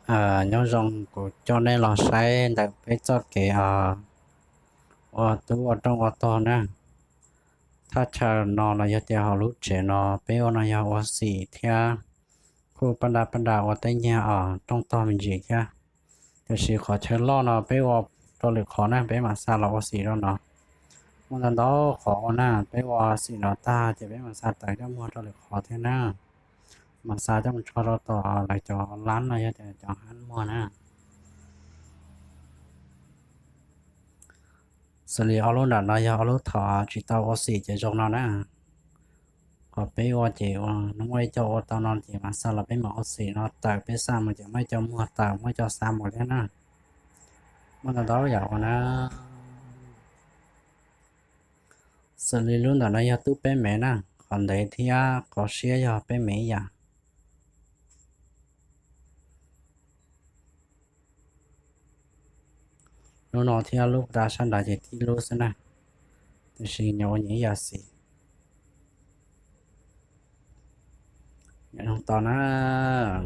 Nyob zoo, kuv coj nej los saib ntawm peb txoj kev ua tub ua rooj ua tog na. Thaj chaw no los yog tias hauv lub tsev no peb ua no yog ua xim thiab kuj paj nra paj nra ua tej nyiag os rooj tog me ntsis thiab. Tiam sis qhov chaw loj no peb ua rau lwm qhov na, peb mam xa los ua xim rau no. Muaj ntau ntau qhov ua na, peb ua xim no tag ces peb mam xa tawm coj muag rau lwm qhov thiab na. Mam xa coj mus tso rau tom lawv cov lab no yog tias cov hab muag na. Xws li ob lub nram no yog ob lub thaum tsis tau ua xim ces zoo no na. Qhov peb ua ces ua no muaj ib co ua tau no ces mam xa los peb mam ua xim no tawm, peb xa mus ces muaj ib co muag tawm muaj ib co xa mus thiab na. Muaj ntau ntau yam ua na. Xws li lub ntawm no yog tub peb mev na, qhov ntev thiab qhov siab yog peb mev ib yam. Lub no thiab lub da sab nrad ces tib lub xwb na, tiam sis nyob ua nyias ib yam xim. Nyob zoo tau na,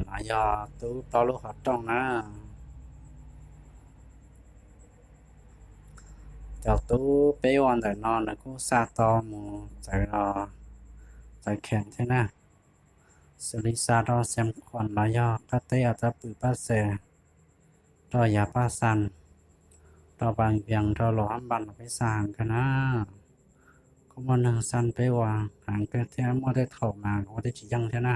no yog tub plaub lub qhov rooj na. Cov tub peb ua ntawm no nws kuj xa tau mus txawv, txawv kheem thiab na. Xws li xa rau Xeev Khuam los yog qab teb As Tab Pwm Paj Xes, rau Yav Paj Xas, rau Pas Vias, rau Luam Hab Npas los peb xa heev kawg na. Kuj muaj neeg xa peb ua heev kawg thiab muaj tej thaum mas ua tej tsis yeej thiab na.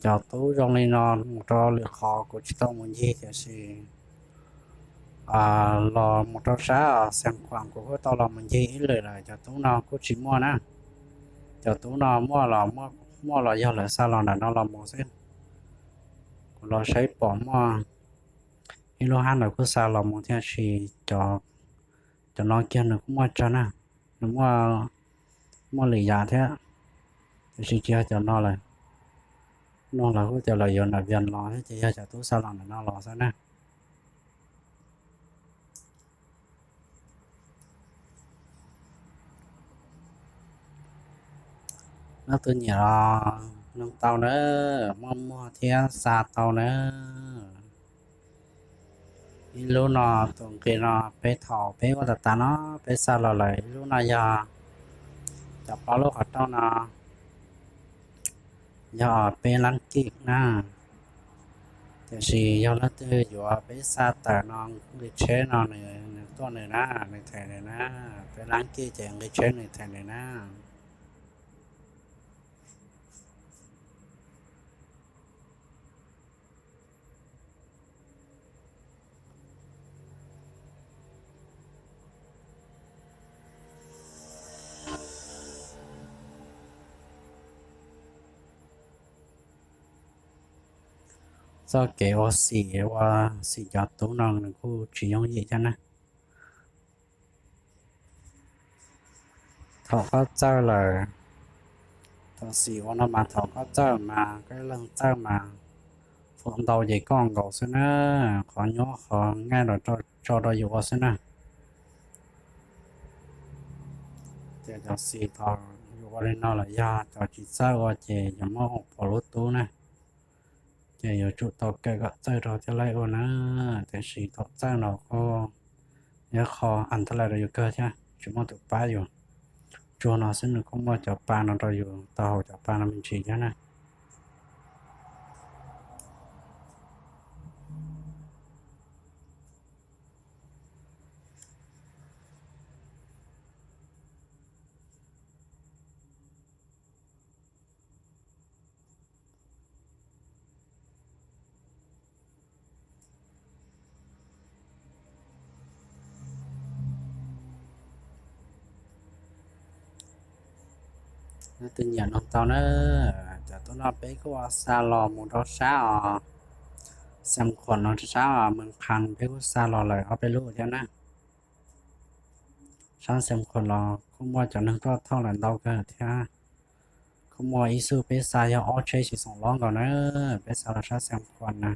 Cov tub zoo li no mus rau lwm qhov kuv tsis tau mus ncig, tiam sis los mus rau sab Xeev Khuam kuv kuj tau los mus ncig ib lwm lawm, cov tub no kuj tsis muaj na. Cov tub no muaj los, muaj los yog lawv xa los ntawm no los mus xwb. Kuv los saib pom muaj ib lub hab ntawd kuj xa los mus thiab, tiam sis cov no kiag nws kuj muaj tsawg na, nws muaj, muaj lwm yam thiab, tiam sis tsis yog cov no lawm. No lawv kuj tias lawv yuav nram Vias los thiab ces yog cov tub xa los ntawm no los xwb na. Leej twg nyiam los noog tau na, muaj muag thiab xa tau na. Ib lub no tus nqi no peb thaum peb ua tas tas no peb xa los lawm. Ib lub no yog cov plaub lub qhov rooj no yog peb lab kij na. Tiam sis yog leej twg yuav peb xa tawm no nqi tsheb no nws tuaj nws na, nws them nws na. Peb lab kij ces nqi tsheb nws them nws na. Txoj kev ua xim, ua xim cov tub no nws kuj tsis yooj yim thiab na. Thaum koj txawj lawm, thaum xim ua no mas thaum koj txawj mas koj leeg txawj mas, foob ntau ces koj nkaus xwb na, qhov nyuaj qhov nqaij los tso rau yus ua xwb na. Ces cov xim thaum yus ua li no los yog cov tsis txawj ua ces yuav muaj ua pom lub tub na. Ces yuav tsum tau kawm kom txawj rau thiaj li ua na. Tiam sis thaum txawj no kuj yog qhov an tha lawm rau yus kawg thiab, tsis muaj tus pab yus. Tsuas no xwb nws kuj muaj cov pa no rau yus tau haus cov pa no me ntsis thiab na. Leej twg nyiam noog tau na. Cov tub no peb kuj xa los mus rau sab os, Xeem Khuam no sab os, Mees Qhas peb kuj xa los lawm ob peb lub thiab na. Sab Xeem Khuam los kuj muaj cov neeg tuaj thauj lawm ntau kawg thiab. Kuj muaj ib xub peb xa yog ob tsheb xis xoom lob nkaus na, peb xa los sab Xeem Khuam na.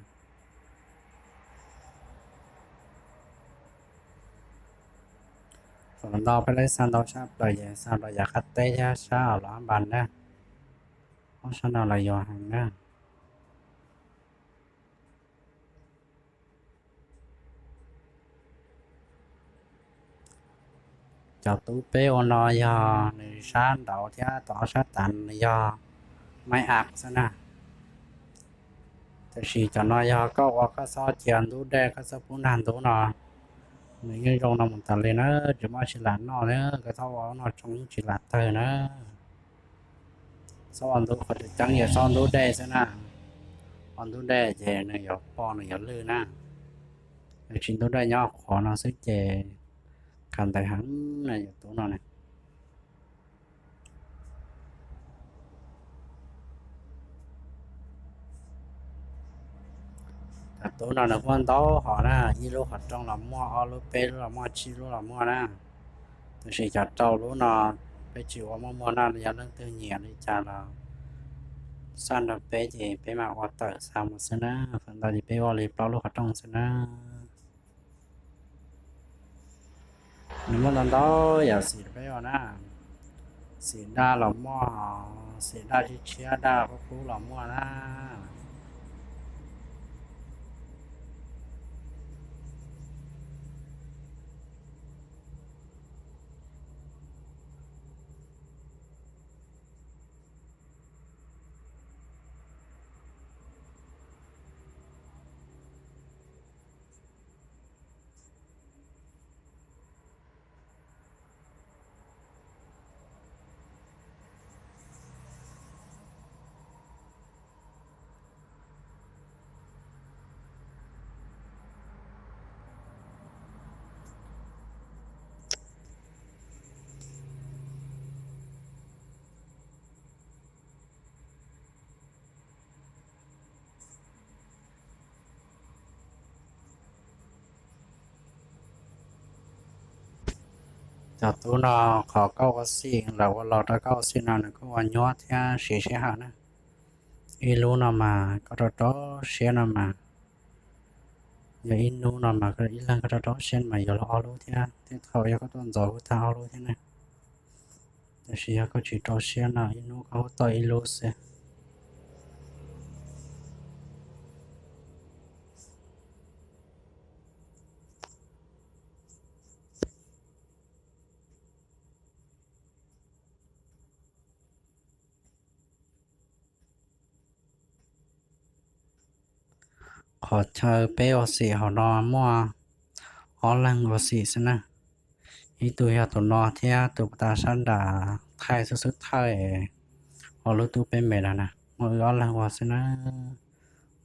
Thaum ntau peb lawv xa ntau sab plaws ces xa rau yav qab teb thiab sab Los Npas na, ob sab no los yuav heev na. Cov tub peb ua no yog nws sab nraud thiab tom ob sab tav nws yog maib av xwb na. Tiam sis cov no yog koj ua koj txhob cia ntub dej, koj txhob pub nag ntub no, nws yeej zoo no mus tas li na, tsis muaj tsi lam noj na, koj txhob ua no tsoo tsis lam tawg na. Txhob ua ntub, qhov tseem ceeb yog txhob ntub dej xwb na. Ua ntub dej ces nws yuav poob, nws yuav lwj na. Tsis ntub dej, nyob qhuav no xwb ces khav ntais heev na cov tub no na. Cov tub no nws muaj ntau hom na, ib lub qhov rooj los muaj, ob lub peb lub los muaj, tsib lub los muaj na. Tiam sis cov rau lub no peb tsis ua muaj muag na, yog leej twg nyiam li cas los xa nrog peb ces peb mam ua tawm xa mus xwb na. Feem ntau ces peb ua li plaub lub qhov rooj xwb na. Nws muaj ntau ntau yam xim rau peb ua na. Xim daj los muaj, xim daj tshiab tshiab, daj qub qub los muaj na. Cov tub no, qhov koj ua xim, lawv ua los rau koj ua xim no nws kuj ua nyuaj thiab siv sij hawm na. Ib lub no mas koj rau rau siab no mas, yog ib hnub no mas ib leeg koj rau rau siab mas yuav luag ob lub thiab. Tej thaum yog koj tuaj ntxov kuj tag ob lub thiab na. Tab sis yog koj tsis rau siab no ib hnub koj hub tau ib lub xwb. Qhov chaw peb ua xim hauv no muaj ob leeg ua xim xwb na. Ib tug yog tus no thiab tus puag ta sab nram thaij xwb xwb thaij, ua lub tub peb me no na, muaj wb ob leeg ua xwb na.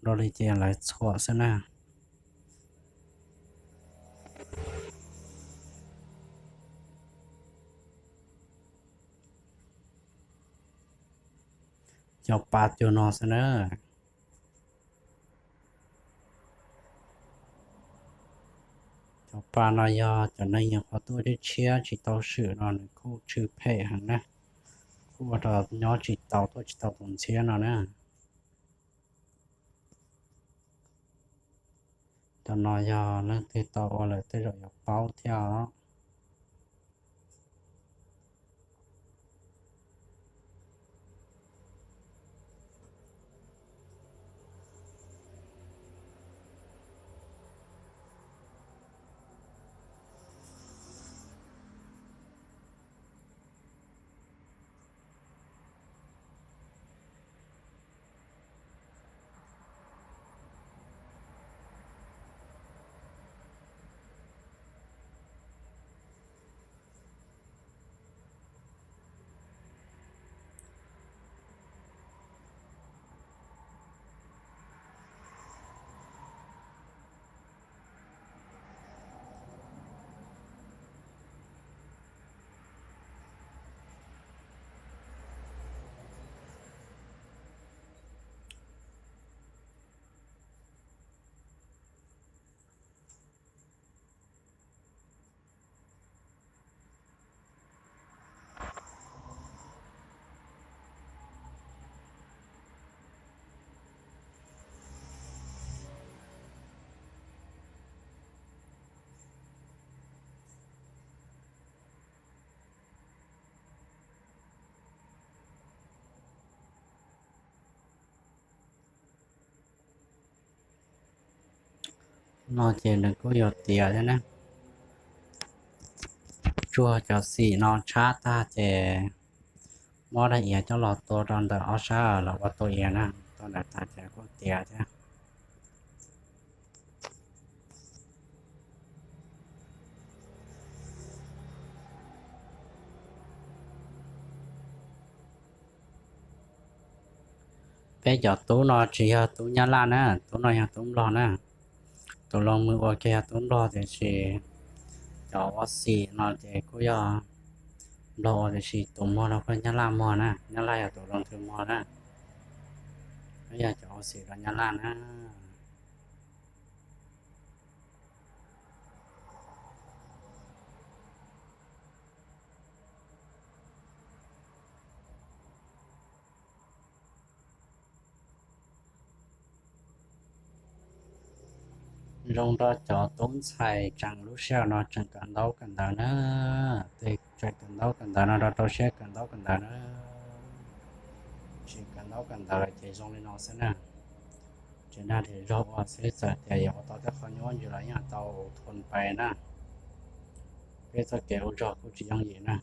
Dua li ces lawv txhuam xwb na. Cov pa cua no xwb na. Cov pa no yog cov neeg nyuam qhuav tuaj tshiab tshiab tsis tau swm no nws kuj tsw phem heev na, kuj ua rau nyob tsis tau tuaj tsis tau tus ntxhiab no na. Cov no yog leej twg tau ua lawm tej zaum yuav paub thiab os. No ces nws kuj yuav tiav thiab na. Tsuag cov xim no tshab tag ces muab daim iav coj los tua rau ntawm ob sab los ua tua iav na, tua ntawd tag ces kuj tiav thiab. Peb cov tub no tsis yog tub Nyab Laj na, tub no yog tub Nplog na. Tus loo mws ua kiag yog tub Nplog tiam sis cov ua xim no ces kuj yog Nplog ua tiam sis tus muag no kuj Nyab Laj muag na, Nyab Laj yog tus loo thwm muag na. Kuj yog cov ua xim rau Nyab Laj na. Zoo rau cov tub ntxhais tseem lub sij hawm no tseem kawm ntaub kawm ntawv na, tseem kawm ntaub kawm ntawv no rau rau siab kawm ntaub kawm ntawv na. Tsis kawm ntaub kawm ntawv ces zoo li no xwb na. Tsis dag zog ua xwb, txawm tias yuav ua tau tej qhov nyuaj ntsis los yeej tau thon pais na. Peb txoj kev ua zog kuj tsis yooj yim na.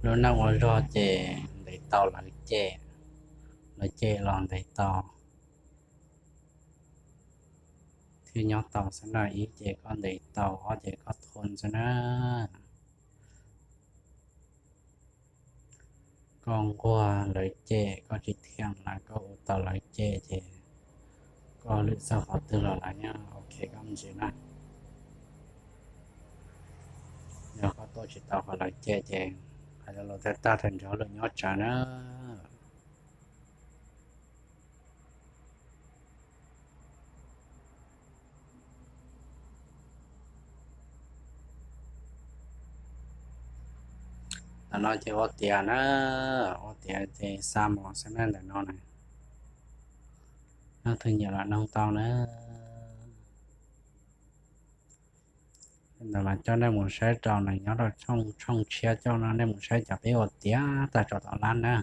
Lub neej ua zog ces ntev tau lawv cem, lawv cem los ntev tau thiaj nyob tau xwb na. Ib ces koj ntev tau, ob ces koj thon xwb na. Koj nquag lawv cem, koj tsis thiam lawv, koj ua tau lawv cem ces koj lwm txoj qhov twg los lawv yeej ok koj me ntsis na. Yog koj tuaj tsis tau qhov lawv cem ces hais lo lus tag tag rau nrog lwm nyob tsawv na. Ntawm no ces ua tiav na, ua tiav ces xa mos xwb na ntawm no na. Leej twg nyiam los noog tau na. Ntawm mas coj nej mus saib rau na, nyob rau tshooj tshooj tshiab coj no nej mus saib cov peb ua tiav tag rau tom lab na.